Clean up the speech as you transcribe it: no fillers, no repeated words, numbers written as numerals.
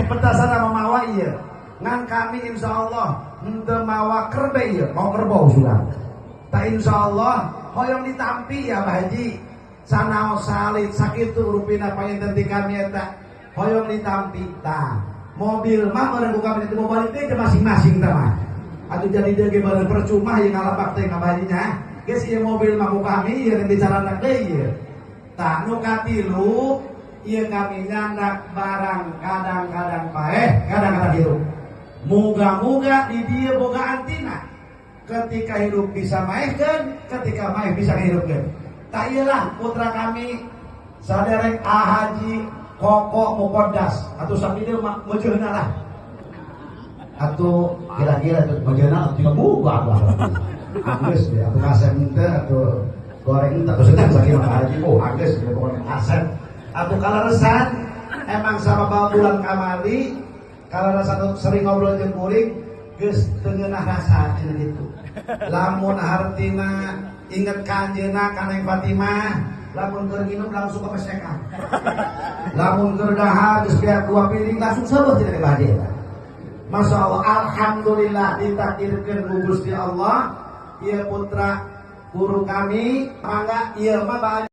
Petasan sama mawa ieu. Ngan kami insya Allah henteu mawa kerbe ieu, mau kerbau sudah. Tak insya Allah hoyong ditampi ya Pak Haji. Sanaos salit sakitu rupina panginten ti kami eta hoyong ditampi tah. Mobil mah meureun ku kami itu mau balik teh ke masing-masing tah mah. Atuh jadi deui ge bareng percuma ieu ngalapak teh ka Pak Haji nya. Geus ieu mobil mah ku kami ieu dicarandak deui ieu. Tah nu katilu ieu kami nyandak barang kadang-kadang paeh, kadang-kadang hirup. Moga-moga di dieu boga antina. Ketika hidup bisa maehkeun, ketika maeh bisa ngahirupkeun. Tak iyalah putra kami saderek Haji Koko Mukodas atau sakieu mah meujeuhna lah. Atau kira-kira tuh meujeuhna atuh juga boga atuh. Anggeus deh, atuh kasep henteu atuh goreng henteu atuh sedang sakieu mah Haji oh anggeus deh pokoknya kasep. Atuh kaleresan emang sama bulan kamari kaleresan sering ngobrol jeung kuring geus teu ngeunah rasa cenah kitu. Lamun hartina inget ka anjeunna ka Neng Fatimah, lamun keur nginum langsung kepesekan. Lamun keur dahar geus beak 2 piring langsung seueuh cenah Pak Haji eta. Masya Allah, alhamdulillah ditakdirkeun ku Gusti Allah ieu putra guru kami, mangga ieu mah.